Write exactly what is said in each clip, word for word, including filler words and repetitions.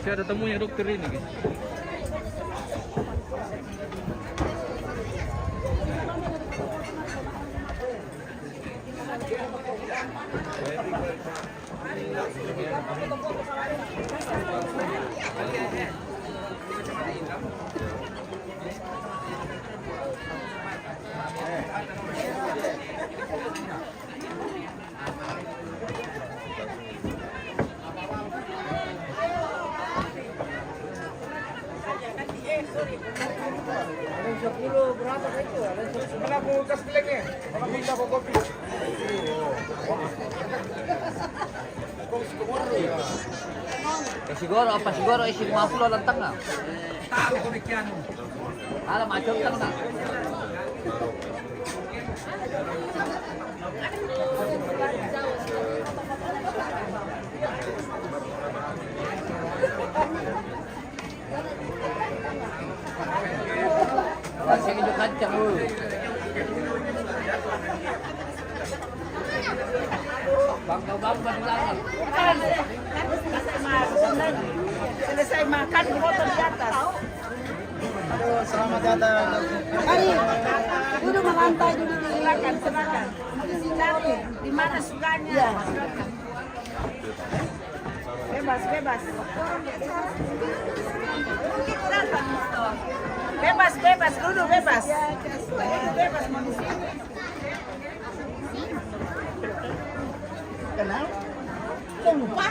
Ada temunya dokter ini, guys. Siguro, apa siguro, eh, si mga pulo lang tanga. Ala, macam tanga. Kasi medyo kantsa mo. Bangga-bangga lang. Selesai makan, foto di atas. Aduh, selamat datang. Mari, duduk melantai, duduk di. Silakan, silakan. Di mana sukanya? Iya. Bebas, bebas. Bebas, bebas, duduk bebas. Duduk bebas, mau di sini. Kenal? Kok lupa?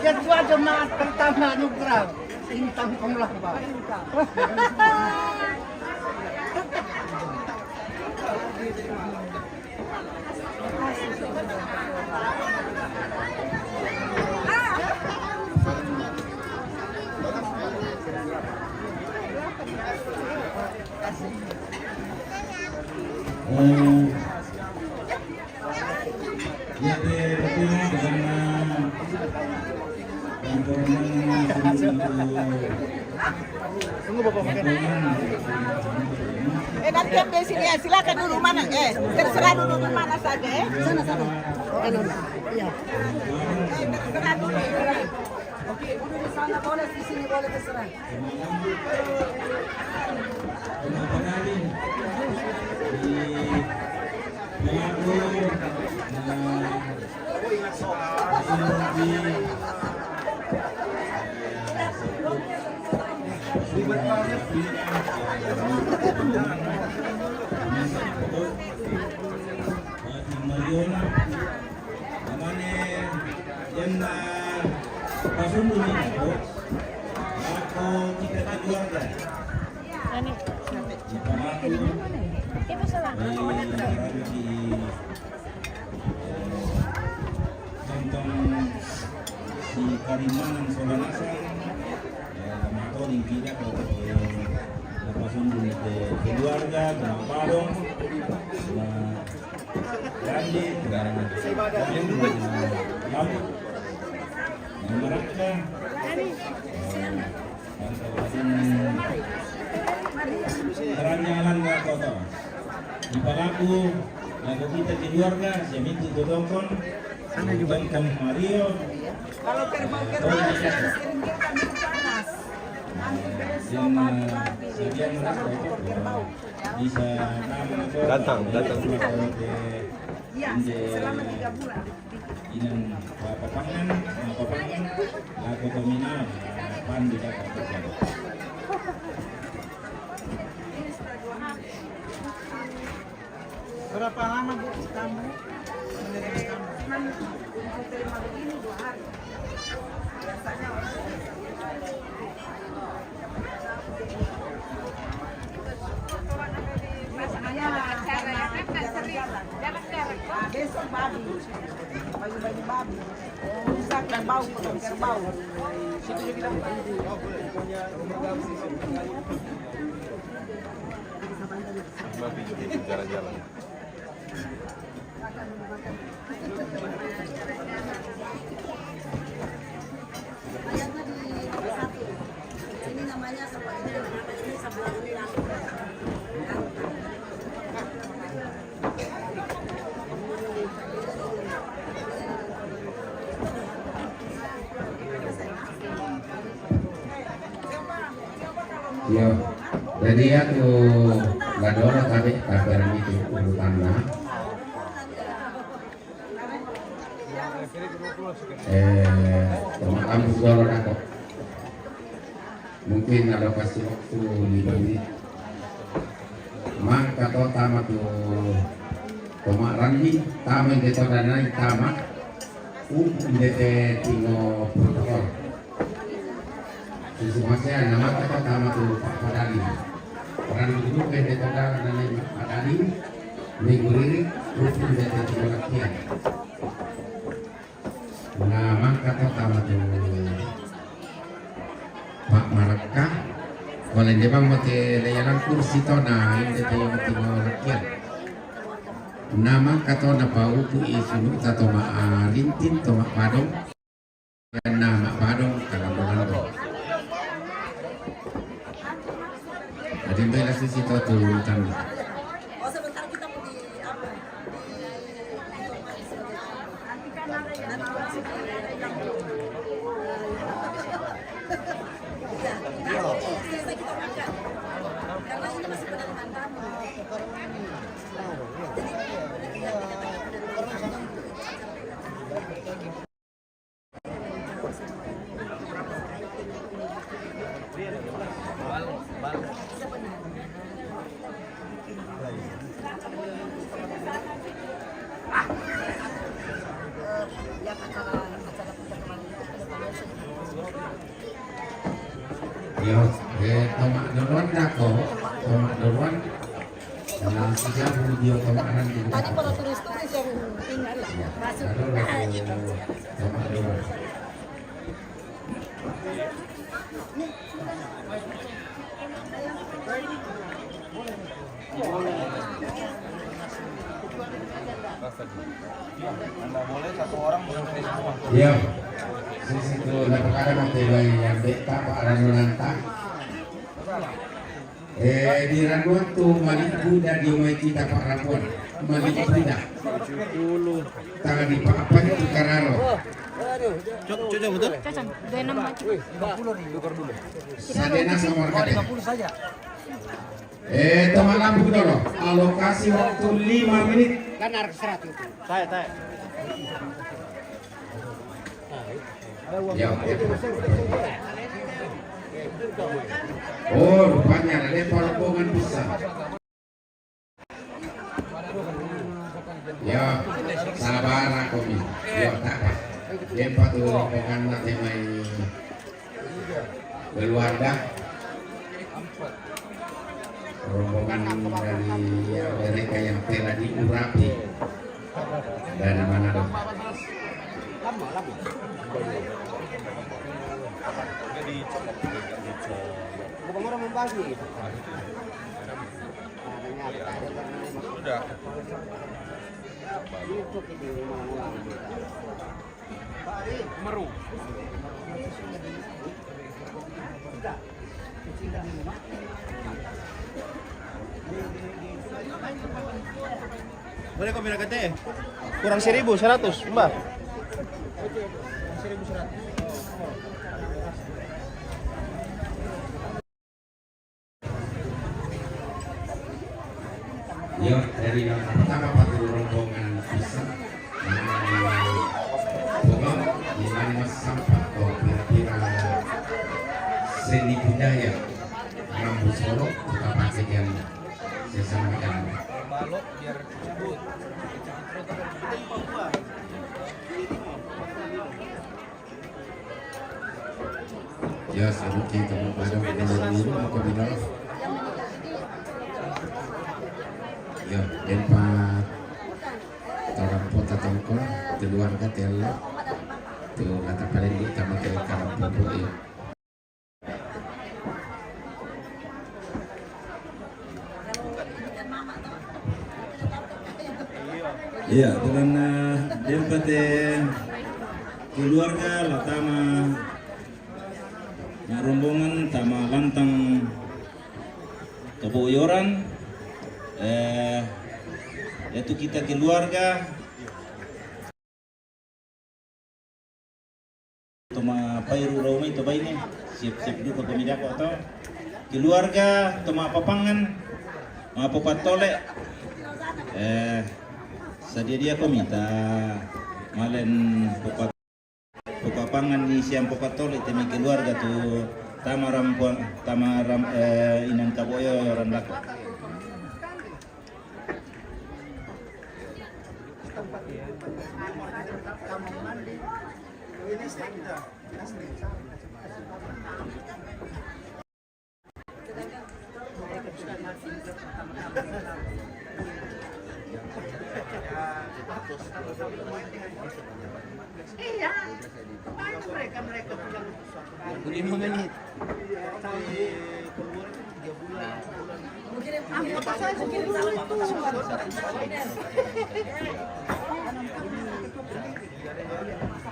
Ketua jemaat pertama Nugrah, Intang Kong Lapa. Eh, nanti ambil sini ya, silakan dulu mana, eh, terserah dulu di mana saja, eh. Sana, sana. Kanan. Iya. Eh, terserah dulu. Oke, duduk di sana boleh, di sini boleh, terserah. Mariona, namanya yang, eh, pasundu ni ako, ako kita keluarga. Ani. Di pamaku, di, di, eh, tentang si Kalimantan Solanasan, eh, pamaku di kita ko, eh, pasundu ni keluarga, kena padong, kena Di palaku, lagu kita keluarga, saya minta tolong, tolong Mario. Kalau kerbau-kerbau, saya sering kita panas. Nanti besok pagi-pagi, saya bisa bawa kerbau. Datang, datang. Iya, selama tiga bulan. Inang papangan, papangan, lagu peminat, pan tidak papangan. Berapa lama, Bu, kamu menerima tamu? Terima begini dua hari. Biasanya orang Besok babi. Bagi-bagi babi. Bisa kerbau, potong kerbau. Babi juga jalan-jalan. Ini namanya seperti ini, ini sebelah ini langsung. Iyo. Jadi ya tu ladora tadi kabar itu urutanna. Eh, toma kampus dolo dako. Mungkin ada kasih waktu lima menit. Mangka to tama tu toma randi, tama inde to danai tama. Upu inde te tingo protokol. Susu masea na mangka to tama tu Pak Padali. Randi duka inde to danai Pak Padali. Minggu riri, upu inde te tingo latihan. Na mangka to tama tu Pak Marakka, wala inde bang mate leyalang kursi to na inde te mati mawarakian. Na mangka to na paupu i sunu ta to ma arintin to ma padong. Na ma padong kalambo-lambo. Jadi bela sisi to tu tanda. Yo, eh, tomak duluan dah kok, tomak duluan. Nah, sejak video tomak kan gitu. Tadi para turis-turis yang ini masuk. Ya, ada lagi tomak duluan. Iya. Sisi tu dapat ada mau tebak yang beta Pak Ranulanta. Eh, di Ranulanta tu malik buda di mai kita Pak Rapuan. Malik buda. Tangan di Pak apa ni Kararo. Cocok, cocok betul? Cocok. Dua enam aja. Sadena sama markate. Eh, teman lampu dulu. Alokasi waktu lima menit. Kan harga seratus. Saya, saya. Ya, ya. Oh, rupanya ada lempar rombongan besar. Ya, sabar aku ni. Ya, tak apa. Dia patut rombongan nanti mai keluarga. Rombongan dari, ya, mereka yang telah diurapi. Dari mana dong? Bukan orang membagi. Sudah. Meru. Boleh kau bilang kata? Kurang seribu seratus, Mbak. Kurang seribu seratus. Yo, dari yang pertama patut rombongan bisa. Bunga, di mana sampai kau kira-kira seni budaya Rambu Solo kita pakai yang sesama kan. Ya, sabuti kamu pada mengenai ini, aku bilang. Ya, tempat orang kota tongkol, keluarga tela, tu kata paling di kamar tela kampung tu, ya. Iya, dengan, eh, dempate keluarga la tama na rombongan tama lantang Kaboyoran, eh, itu kita keluarga. Toma pairu rau mai to baine, siap-siap duka kami dako to. Keluarga tu ma papangan, ma papatole. Eh, sadia dia ko mita malen papat-, papangan ni siam papatole temi keluarga tu tamaram, tamaram, eh, inan kaboyo randako. Iya. Tunggu mereka, mereka pulang. Lima menit.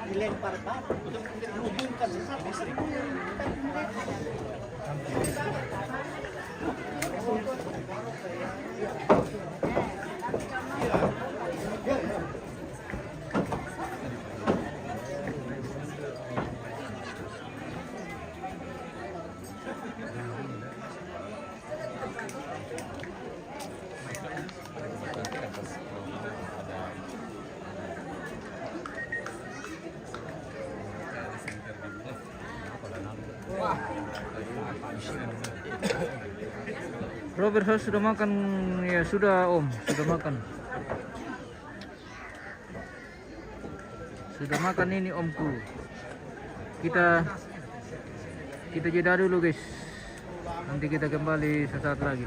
Dilempar batu, hubungkan sesama. Robert, saya sudah makan, ya sudah, Om, sudah makan. Sudah makan ini, Omku. Kita, kita jeda dulu, guys. Nanti kita kembali sesaat lagi.